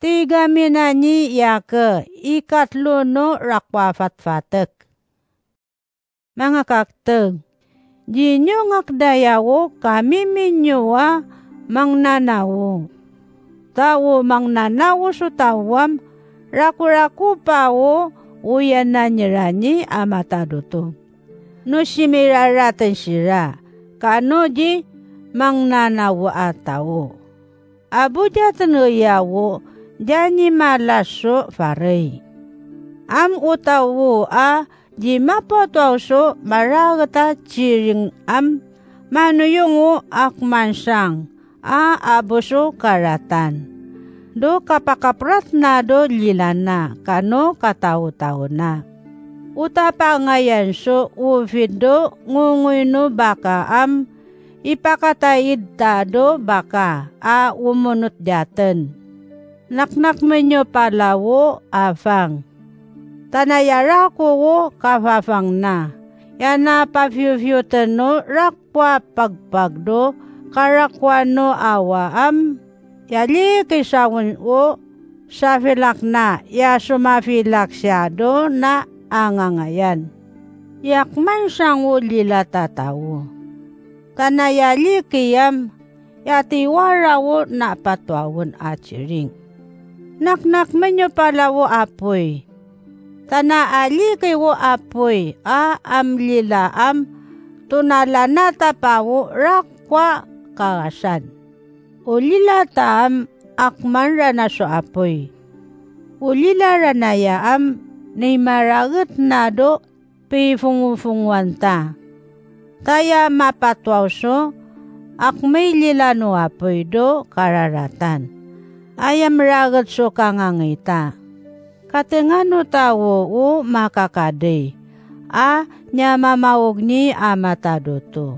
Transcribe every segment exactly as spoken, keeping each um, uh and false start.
Tig ami na niya ki ikatlo no rako a fatfatek. Manga kakteg, di niyo ngka daya o kamimi niyo a mangnanawo. Ta o mangnanawo so taw am, rakorako pa o oyanan iran i a matad oto. No simirarat siran, kano di mangnanawo a taw. Abo di a tnaya o di a niyo malas so farey. Am o taw a di mapatoaw so maraget a ciring am manoyong o akmansang a abo so karatan. Do kapakaprat na do lilana kano kataotaona. O tapangayan so ofid do ngongoy no baka am ipakataid ta do baka a omonot di aten. Naknakmen iyo pala o afang. Tanaya rako o kafafang na. Aya na pafiyofiyotn o rako a pagpag do karakoan o awa am. Aya liki sawen o safilak na aya somafilak siya do na angangayan. Aya kmansang o lilat a taw. Tanaya liki am aya tiwara o na patoawen a ciring. Naknakmen iyo pala o apoy. Tanaya liki o apoy a am lila am tonalana ta pa o rako a kawasan. O lila ta am akman rana so apoy. O lila rana aya am na imaraget na do pifongofongoan ta. Taya mapatoaw so akmay lila no apoy do kararatan. Aya maraget so kangangay ta. Katengan o taw o makakadi a niya mamaog ni a matad oto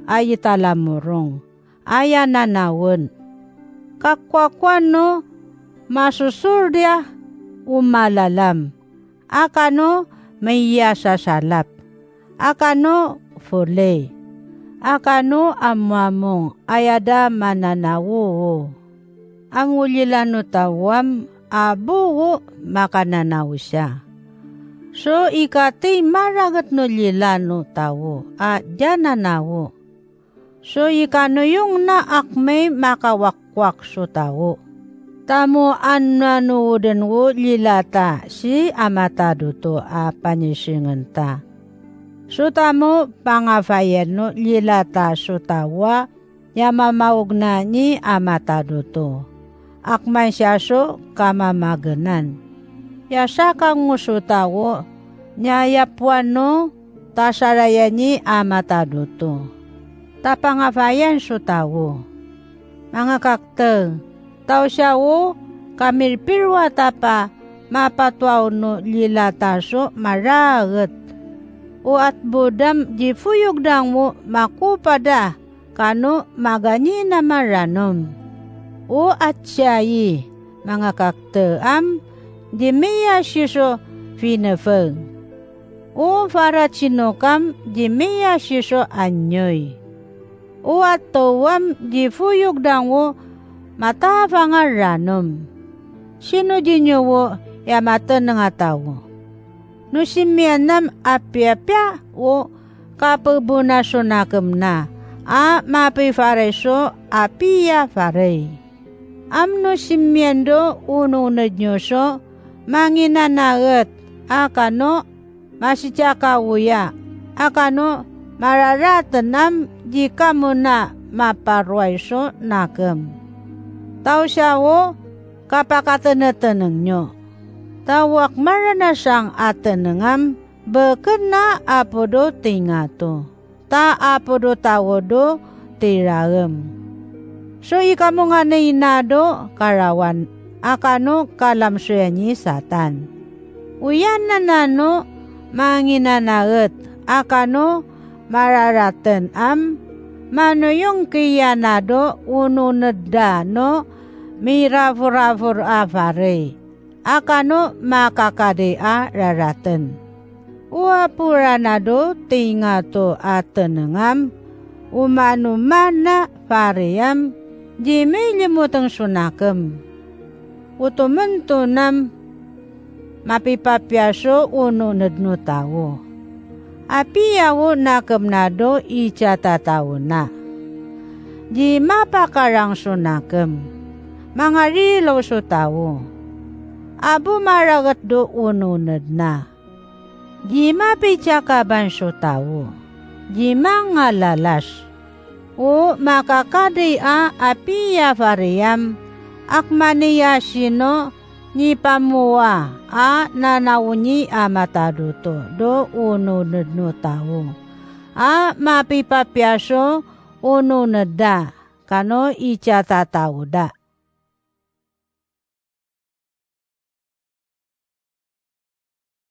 a italamorong. Aya nanawen. Kakowakowan o masosordiya o malalam. Akano maiya sa salap. Akano folay. Akano amoamong aya da mananawo o. Angolila no taw am abo o makananawo siya. So ikati maraget no lila no taw a da nanawo. So ikanoyong na akmay makawakwak so taw. Tamo ano ano oden o lila ta si a matad oto a panisingen ta. So tamo pangafayan o lila ta so taw a niya mamaog na ni a matad oto. Akman siya so kamamagenan. Aya sakango so taw, niya yapoan o tasarayan i a matad oto. Tapangafayan so taw. Manga kakte, taw siya o kamirpirwa ta pa mapatoaw no lila ta so maraget. O atbodam di foyog dang o makopada kano magani na maranom. O atsiyai, manga kakte am, di miyasi so finefeng. O faratsino kam di miyasi so anyoy. O ato am di foyog dang o matafang a ranom. Sino di niyo o iya mateneng a taw? No simiyan am apiyapiya o kapebona so nakem na a mapifaray so apiya faray. Amno simiyan do ononed niyo so manginanaet a kano masitiyakawoya a kano mararaten am di kamo na maparoway so nakem. Taw siya o kapakateneteneng niyo. Taw a kmarana sang a teneng am beken a apo do tingato. Ta apo do taw do tiraem. So ikamonganay na do karawan a kano kalamsoyan i Satan. Oyanan ano manginanaet a kano mararaten am manoyong kiyan a do ononed da no miraforafor a faray a kano makakadi a raraten. O apo ran a do tingato a teneng am, oman oman a faray am, di milimoteng so nakem. Oto mentona mapipapiya so ononed no tawo. Apiya o nakem na do i ciyatatawo na. Di mapakarang so nakem. Mangarilaw so tawo. Abo maraget do ononed na. Di mapicakaban so tawo. Di mangalalas. O makakadai a apiya fariyam, akmaniya sino nipamowa a nanaw niyan a matado to do ononed no tawo. A mapipapiya so ononed da, kano i ciyatatawo da.